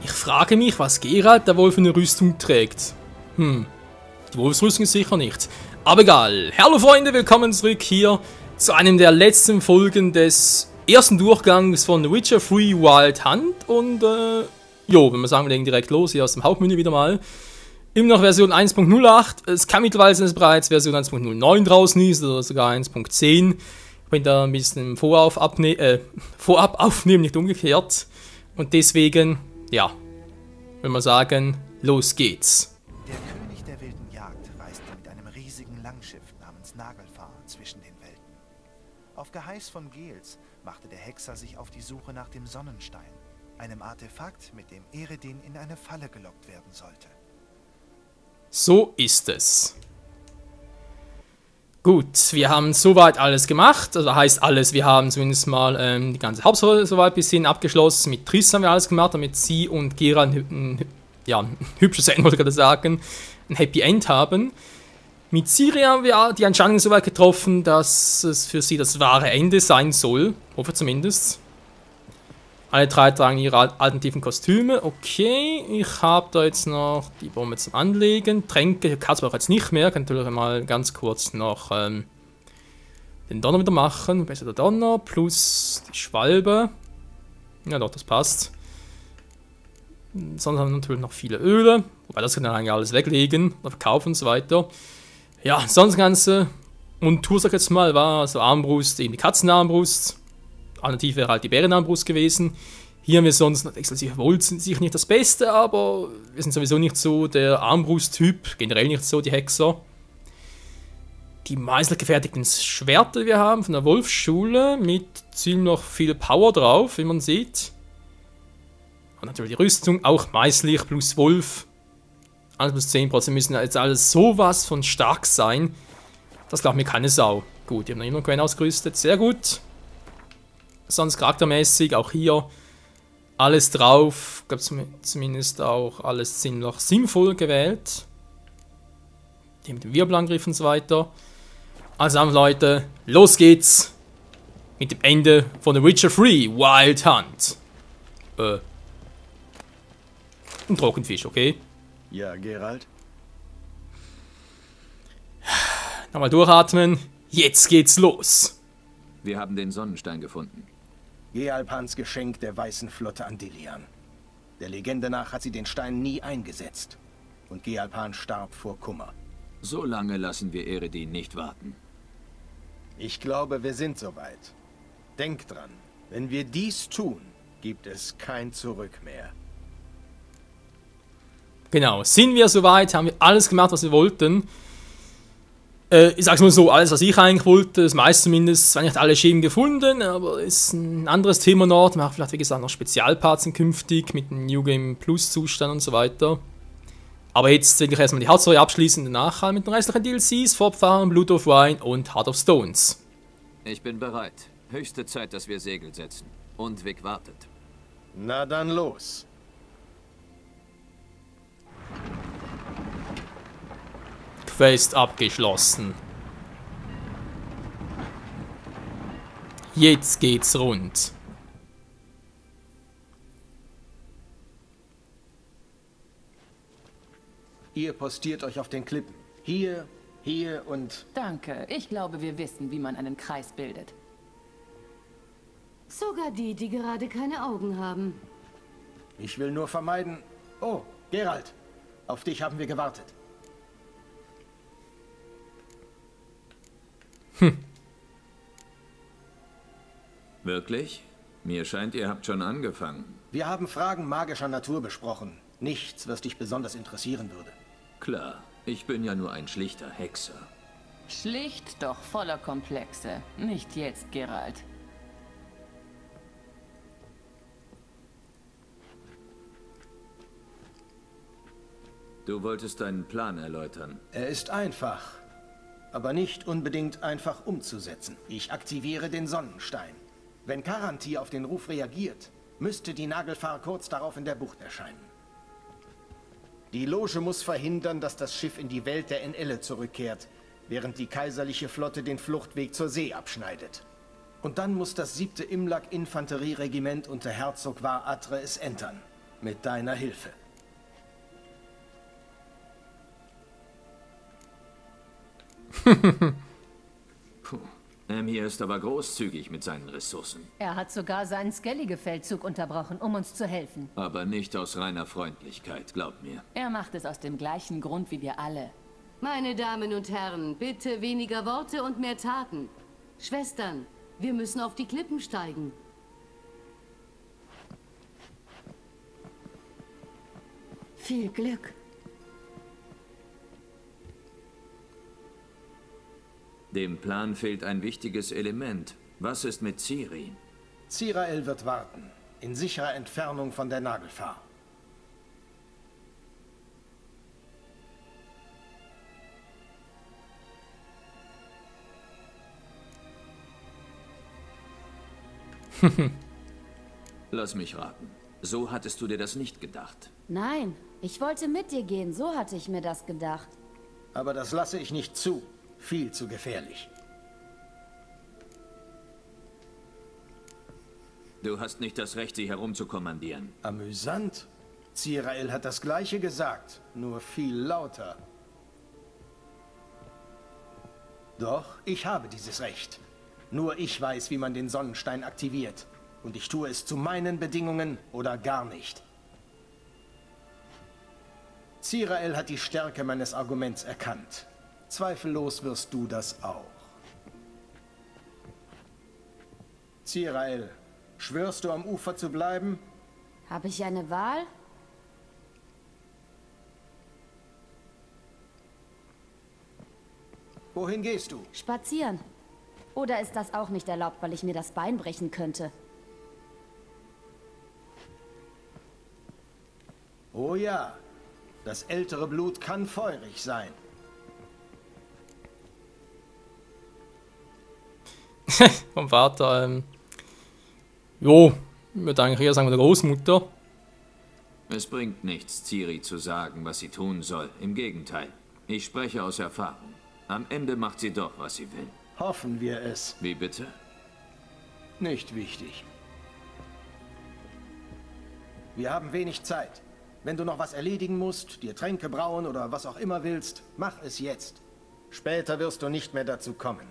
Ich frage mich, was Geralt da wohl für eine Rüstung trägt. Die Wolfsrüstung ist sicher nicht. Aber egal. Hallo Freunde, willkommen zurück hier zu einem der letzten Folgen des ersten Durchgangs von The Witcher 3 Wild Hunt. Und jo, wenn wir sagen, wir legen direkt los, hier aus dem Hauptmenü wieder mal. Immer noch Version 1.08. Es kann mittlerweile sein, dass bereits Version 1.09 draußen ist oder sogar 1.10. Ich bin da ein bisschen vorab aufnehmen, nicht umgekehrt. Und deswegen, ja, wenn wir sagen, los geht's. Der König der wilden Jagd reiste mit einem riesigen Langschiff namens Nagelfar zwischen den Welten. Auf Geheiß von Gels machte der Hexer sich auf die Suche nach dem Sonnenstein, einem Artefakt, mit dem Eredin in eine Falle gelockt werden sollte. So ist es. Gut, wir haben soweit alles gemacht, also heißt alles, wir haben zumindest mal die ganze Hauptstory soweit bis hin abgeschlossen. Mit Triss haben wir alles gemacht, damit sie und Geralt ein hübsches Ende, wollte ich gerade sagen, ein Happy End haben. Mit Ciri haben wir die Entscheidung soweit getroffen, dass es für sie das wahre Ende sein soll, hoffe zumindest. Alle drei tragen ihre alternativen Kostüme. Okay, ich habe da jetzt noch die Bombe zum Anlegen. Tränke kann es auch jetzt nicht mehr. Kann natürlich mal ganz kurz noch den Donner wieder machen. Besser der Donner plus die Schwalbe. Ja doch, das passt. Sonst haben wir natürlich noch viele Öle. Wobei das kann dann eigentlich alles weglegen oder verkaufen und so weiter. Ja, sonst das Ganze. Und Tour, sag ich jetzt mal, war so Armbrust, eben die Katzenarmbrust. Alternativ wäre halt die Bärenarmbrust gewesen. Hier haben wir sonst noch exklusiv Volt, sind sicher nicht das Beste, aber wir sind sowieso nicht so der Armbrust-Typ, generell nicht so die Hexer. Die meißelgefertigten Schwerter, die wir haben von der Wolfsschule, mit ziemlich viel Power drauf, wie man sieht. Und natürlich die Rüstung, auch meißelig plus Wolf. Alles plus 10%, müssen jetzt alles sowas von stark sein. Das glaubt mir keine Sau. Gut, die haben noch immer Gwen ausgerüstet, sehr gut. Sonst charaktermäßig, auch hier alles drauf. Ich glaube zumindest auch alles ziemlich sinnvoll gewählt. Die mit dem Wirbelangriff und so weiter. Also dann, Leute, los geht's mit dem Ende von The Witcher 3 Wild Hunt. Ein Trockenfisch, okay? Ja, Geralt? Nochmal durchatmen. Jetzt geht's los. Wir haben den Sonnenstein gefunden. Gealpans Geschenk der Weißen Flotte an Dilian. Der Legende nach hat sie den Stein nie eingesetzt. Und Gealpan starb vor Kummer. So lange lassen wir Eredin nicht warten. Ich glaube, wir sind soweit. Denk dran, wenn wir dies tun, gibt es kein Zurück mehr. Genau, sind wir soweit, haben wir alles gemacht, was wir wollten. Ich sag's mal so, alles was ich eigentlich wollte, das meiste zumindest, zwar nicht alle Schemen gefunden, aber ist ein anderes Thema noch. Wir machen vielleicht, wie gesagt, noch Spezialparts künftig mit dem New Game Plus Zustand und so weiter. Aber jetzt will ich erstmal die Hauptstory abschließen, danach halt mit den restlichen DLCs, Fortfahren, Blood of Wine und Heart of Stones. Ich bin bereit. Höchste Zeit, dass wir Segel setzen. Und Vic wartet. Na dann los. Quest abgeschlossen. Jetzt geht's rund. Ihr postiert euch auf den Klippen. Hier, hier und... Danke. Ich glaube, wir wissen, wie man einen Kreis bildet. Sogar die, die gerade keine Augen haben. Ich will nur vermeiden... Oh, Geralt. Auf dich haben wir gewartet. Wirklich? Mir scheint, ihr habt schon angefangen. Wir haben Fragen magischer Natur besprochen. Nichts, was dich besonders interessieren würde. Klar, ich bin ja nur ein schlichter Hexer. Schlicht, doch voller Komplexe. Nicht jetzt, Geralt. Du wolltest deinen Plan erläutern. Er ist einfach, aber nicht unbedingt einfach umzusetzen. Ich aktiviere den Sonnenstein. Wenn Karantir auf den Ruf reagiert, müsste die Nagelfar kurz darauf in der Bucht erscheinen. Die Loge muss verhindern, dass das Schiff in die Welt der NL zurückkehrt, während die kaiserliche Flotte den Fluchtweg zur See abschneidet. Und dann muss das 7. Imlak-Infanterieregiment unter Herzog Var Atre es entern. Mit deiner Hilfe. Puh. Hier ist aber großzügig mit seinen Ressourcen. Er hat sogar seinen Skellige-Feldzug unterbrochen, um uns zu helfen. Aber nicht aus reiner Freundlichkeit, glaub mir. Er macht es aus dem gleichen Grund wie wir alle. Meine Damen und Herren, bitte weniger Worte und mehr Taten. Schwestern, wir müssen auf die Klippen steigen. Viel Glück. Dem Plan fehlt ein wichtiges Element. Was ist mit Ciri? Zirael wird warten. In sicherer Entfernung von der Nagelfar. Lass mich raten. So hattest du dir das nicht gedacht. Nein, ich wollte mit dir gehen, so hatte ich mir das gedacht. Aber das lasse ich nicht zu. Viel zu gefährlich. Du hast nicht das Recht, sie herumzukommandieren. Amüsant. Zirael hat das Gleiche gesagt, nur viel lauter. Doch, ich habe dieses Recht. Nur ich weiß, wie man den Sonnenstein aktiviert. Und ich tue es zu meinen Bedingungen oder gar nicht. Zirael hat die Stärke meines Arguments erkannt. Zweifellos wirst du das auch. Zirael, schwörst du am Ufer zu bleiben? Habe ich eine Wahl? Wohin gehst du? Spazieren. Oder ist das auch nicht erlaubt, weil ich mir das Bein brechen könnte? Oh ja, das ältere Blut kann feurig sein. Vom Vater, jo, ich würde eigentlich eher sagen, mit der Großmutter. Es bringt nichts, Ciri zu sagen, was sie tun soll. Im Gegenteil. Ich spreche aus Erfahrung. Am Ende macht sie doch, was sie will. Hoffen wir es. Wie bitte? Nicht wichtig. Wir haben wenig Zeit. Wenn du noch was erledigen musst, dir Tränke brauen oder was auch immer willst, mach es jetzt. Später wirst du nicht mehr dazu kommen.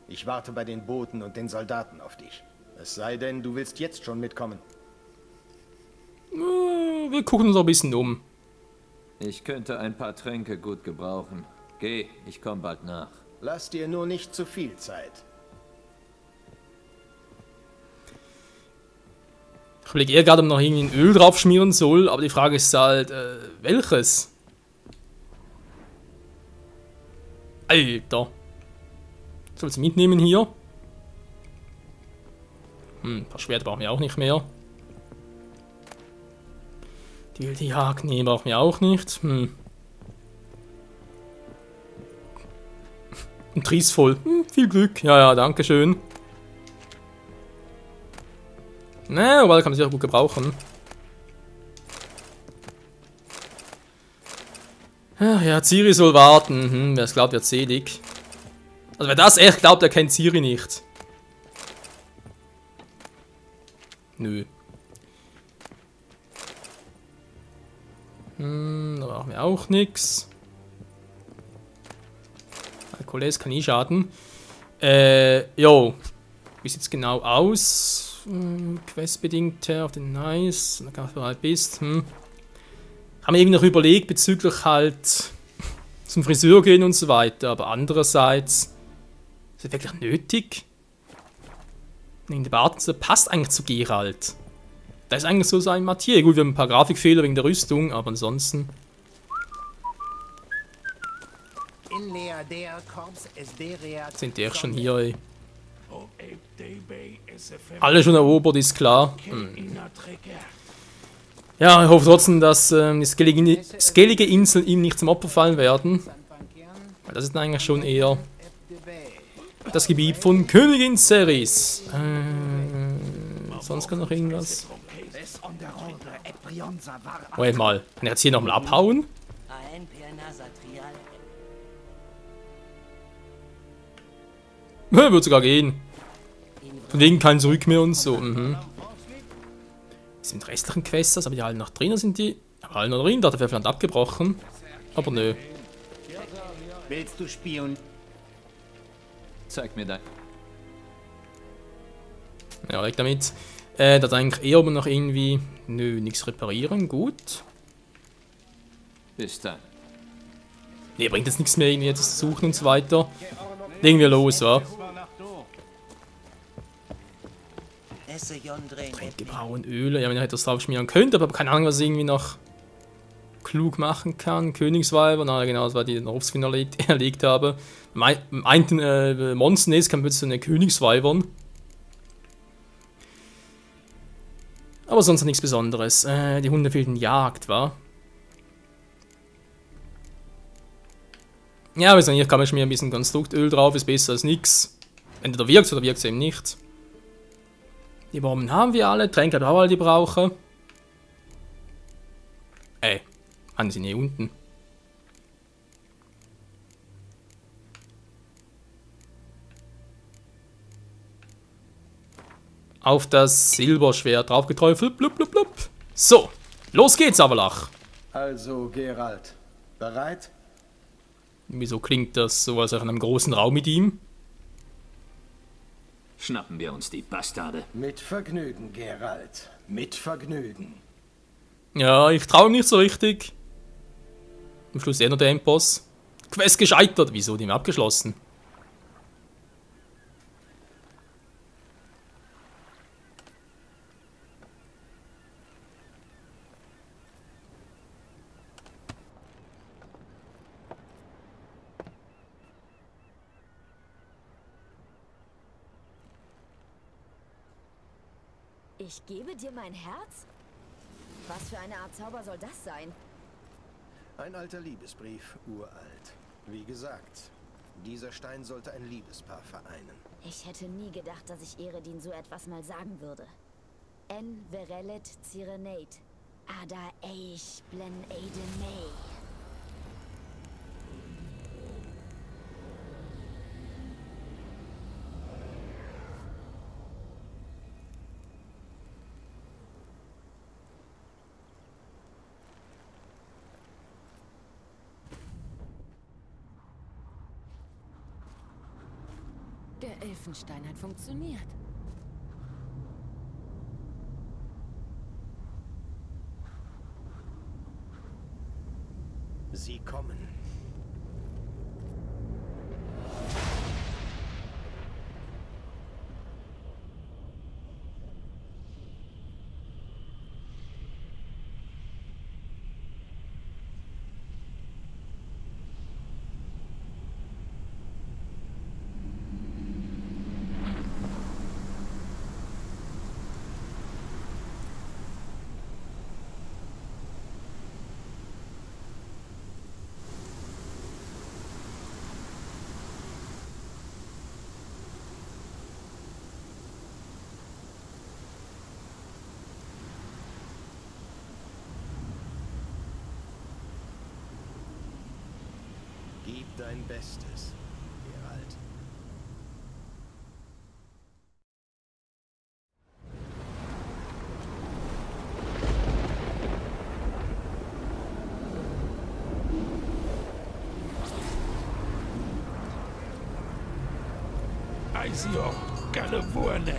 Ich warte bei den Boten und den Soldaten auf dich. Es sei denn, du willst jetzt schon mitkommen. Wir gucken uns ein bisschen um. Ich könnte ein paar Tränke gut gebrauchen. Geh, ich komme bald nach. Lass dir nur nicht zu viel Zeit. Ich überlege eher gerade, ob noch irgendwie ein Öl drauf schmieren soll, aber die Frage ist halt, welches? Alter. Soll ich mitnehmen hier? Ein paar Schwerter brauchen wir auch nicht mehr. Die wilde Jagd, nee, brauchen wir auch nicht. Ein Tries voll. Viel Glück. Ja, danke schön. Ne, aber kann man sich auch gut gebrauchen. Ach ja, Ciri soll warten. Wer es glaubt, wird selig. Also wer das echt glaubt, der kennt Ciri nicht. Nö. Da brauchen wir auch nix. Alkoholes kann nie schaden. Jo. Wie sieht's genau aus? Questbedingt auf den Nice. Da kann du halt bist. Haben wir irgendwie noch überlegt bezüglich halt zum Friseur gehen und so weiter. Aber andererseits ist es wirklich nötig? In der Bart, das passt eigentlich zu Geralt. Da ist eigentlich so sein Matier. Gut, wir haben ein paar Grafikfehler wegen der Rüstung, aber ansonsten. Sind die echt schon hier, ey. Alle schon erobert, ist klar. Ja, ich hoffe trotzdem, dass die skellige Inseln ihm nicht zum Opfer fallen werden. Weil das ist eigentlich schon eher das Gebiet von Königin Ceres. Sonst kann noch irgendwas. Moment mal, kann ich jetzt hier nochmal abhauen? Wird sogar gehen. Von wegen kein Zurück mehr und so. Sind restlichen Quests, aber die alle noch drinnen sind die. Aber alle noch drin, da hat der vielleicht abgebrochen. Aber nö. Willst du spielen? Zeig mir dein... Ja, weg damit. Da hat eigentlich eher oben noch irgendwie... Nö, nichts reparieren, gut. Bis dann. Ne, bringt jetzt nichts mehr, irgendwie jetzt suchen und so weiter. Legen wir los, wa? Tränke, brauen, Öle. Ja, wenn ihr etwas drauf schmieren könnt, aber keine Ahnung, was ich irgendwie noch klug machen kann. Königsweiber, na genau, das war die Orpsfin erlegt habe. Einen Monsternest kann man jetzt so eine Königsweibern. Aber sonst nichts Besonderes. Die Hunde fehlten Jagd, wa? Ja, also hier kann man schon ein bisschen Konstruktöl drauf, ist besser als nix. Entweder wirkt es oder wirkt es eben nicht. Die Bomben haben wir alle, Tränke haben wir auch alle, die brauchen. Die sind hier unten. Auf das Silberschwert draufgeträufelt. Blub, blub, blub. So, los geht's, Avalach. Also, Geralt, bereit? Wieso klingt das so, als in einem großen Raum mit ihm? Schnappen wir uns die Bastarde. Mit Vergnügen, Geralt. Mit Vergnügen. Ja, ich traue nicht so richtig. Am Schluss noch der Endboss. Quest gescheitert. Wieso? Die haben abgeschlossen. Ich gebe dir mein Herz? Was für eine Art Zauber soll das sein? Ein alter Liebesbrief, uralt. Wie gesagt, dieser Stein sollte ein Liebespaar vereinen. Ich hätte nie gedacht, dass ich Eredin so etwas mal sagen würde. En verelet Cyrenate. Ada eich blen Eidemei. Der Elfenstein hat funktioniert. Sie kommen. Gib dein Bestes, Geralt. Aizio, California.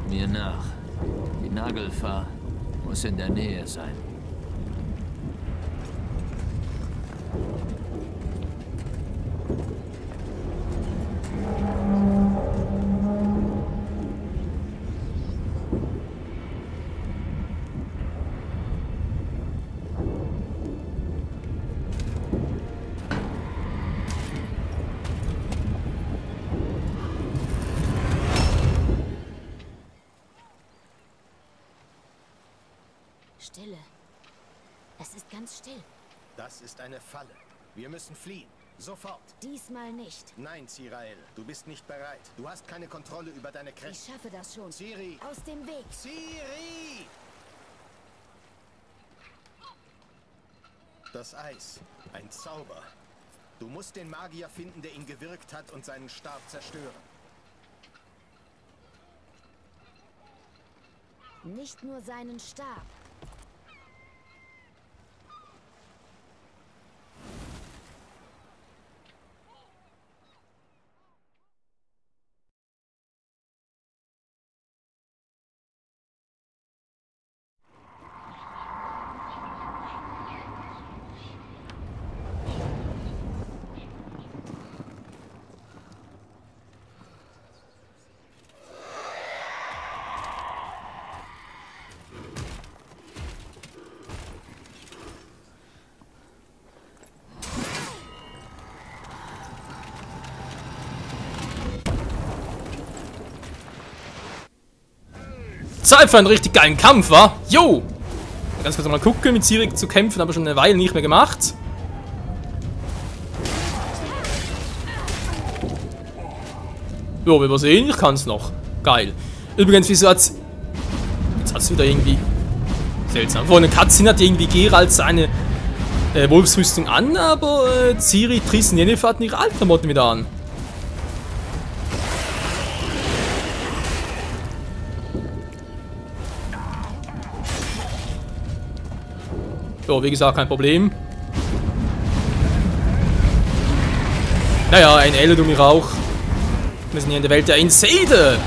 Mir nach. Die Nagelfar muss in der Nähe sein. Stille. Es ist ganz still. Das ist eine Falle. Wir müssen fliehen. Sofort. Diesmal nicht. Nein, Zirael, du bist nicht bereit. Du hast keine Kontrolle über deine Ich Kräfte. schaffe das schon. Ciri! Aus dem Weg. Ciri! Das Eis. Ein Zauber. Du musst den Magier finden, der ihn gewirkt hat und seinen Stab zerstören. Nicht nur seinen Stab. Zeit für einen richtig geilen Kampf, wa? Jo! Ganz kurz mal gucken, mit Ciri zu kämpfen, aber schon eine Weile nicht mehr gemacht. Jo, wir sehen, ich kann's noch. Geil. Übrigens, wieso hat's... Jetzt hat's wieder irgendwie... Seltsam. Vorhin eine Cutscene hat irgendwie Geralt seine Wolfsrüstung an, aber Ciri, Triss und Yennefer hatten ihre alten Klamotten wieder an. So, wie gesagt, kein Problem. Naja, ein Eldum im Rauch. Wir sind hier in der Welt der Insede.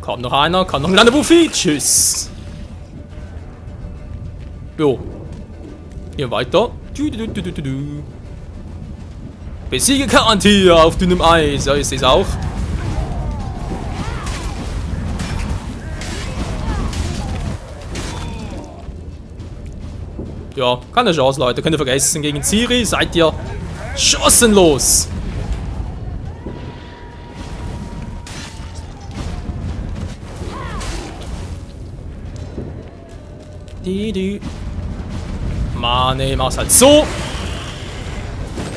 Kommt noch einer, kann noch ein kleiner Wuffi. Tschüss. Jo. Hier weiter. Besiege Karantia auf dünnem Eis. Ja, ist es auch. Ja, keine Chance, Leute. Könnt ihr vergessen. Gegen Ciri seid ihr chancenlos. Mann, ey, mach's halt so.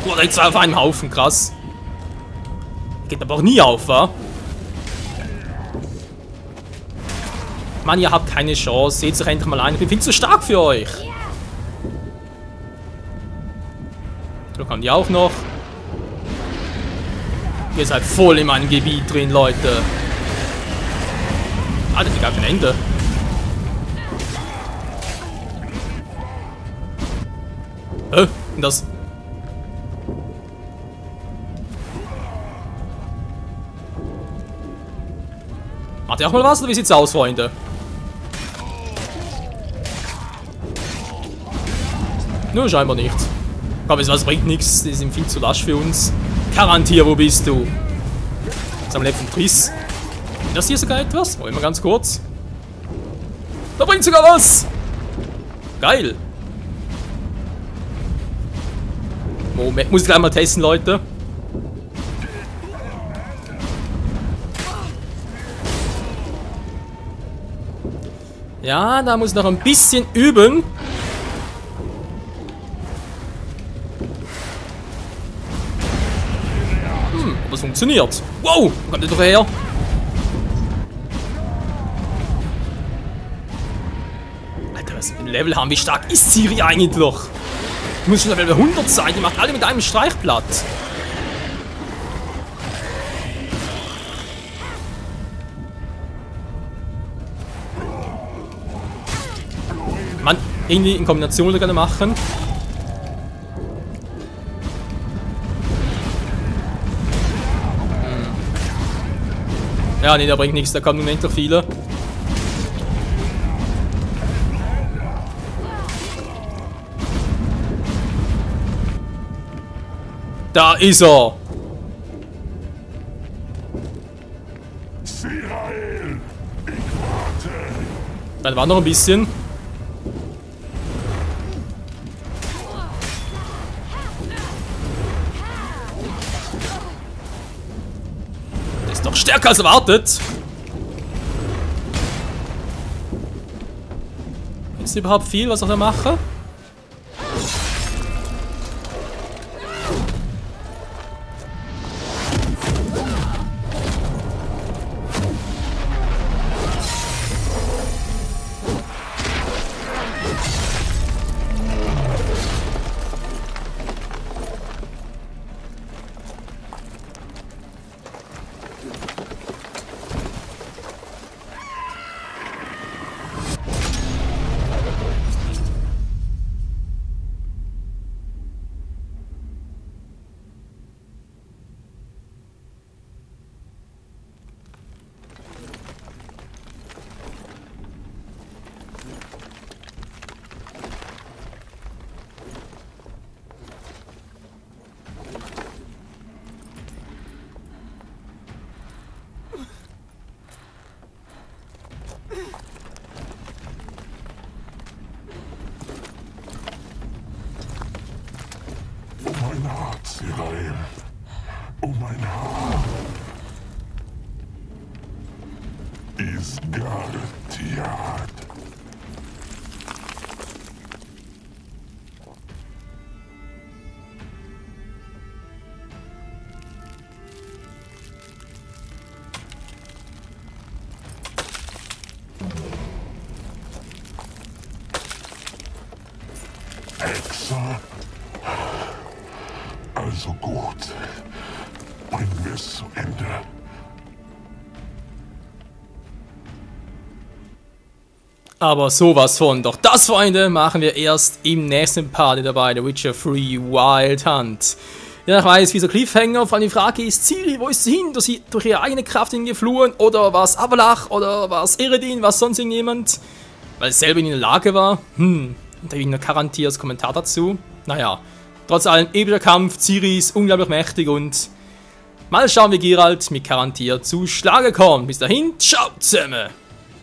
Boah, direkt zwei auf einem Haufen, krass. Geht aber auch nie auf, wa? Mann, ihr habt keine Chance. Seht euch endlich mal ein. Ich bin viel zu stark für euch. So kommen die auch noch. Ihr seid voll in meinem Gebiet drin, Leute. Alter, das ist gar kein Ende. Und das... Macht ihr auch mal was, oder wie sieht's aus, Freunde? Nur scheinbar nicht. Aber es bringt nichts, die sind viel zu lasch für uns. Karantia, wo bist du? Jetzt haben wir von Triss. Das hier sogar etwas? Oh, immer ganz kurz. Da bringt sogar was! Geil! Moment, muss ich gleich mal testen, Leute. Ja, da muss ich noch ein bisschen üben. Aber es funktioniert. Wow, wo kommt der doch her? Alter, was für ein Level haben? Wie stark ist Ciri eigentlich? Die muss schon Level 100 sein, die macht alle mit einem Streich platt. Mann, irgendwie in Kombination gerne machen. Ja, nee, der bringt nichts, da kommen im Moment noch viele. Da ist er! Zirael, ich warte. Dann war noch ein bisschen. Ist doch stärker als erwartet. Ist überhaupt viel, was ich da mache? Mein Haar, Zirael. Oh, mein Haar. Isgartiad. Hexer. Also gut. Bringen wir es zu Ende. Aber sowas von. Doch das, Freunde, machen wir erst im nächsten Part dabei, The Witcher 3 Wild Hunt. Ja, ich weiß, dieser Cliffhanger, vor allem die Frage ist, Ciri, wo ist sie hin? Ist sie durch ihre eigene Kraft hingeflohen? Oder war es Avalach? Oder war es Eredin? War es sonst irgendjemand? Weil es selber in der Lage war? Und da habe ich noch Karantier als Kommentar dazu. Naja. Trotz allem epischer Kampf, Ciri ist unglaublich mächtig und mal schauen, wie Geralt mit Karantier zu Schlage kommt. Bis dahin, ciao zusammen!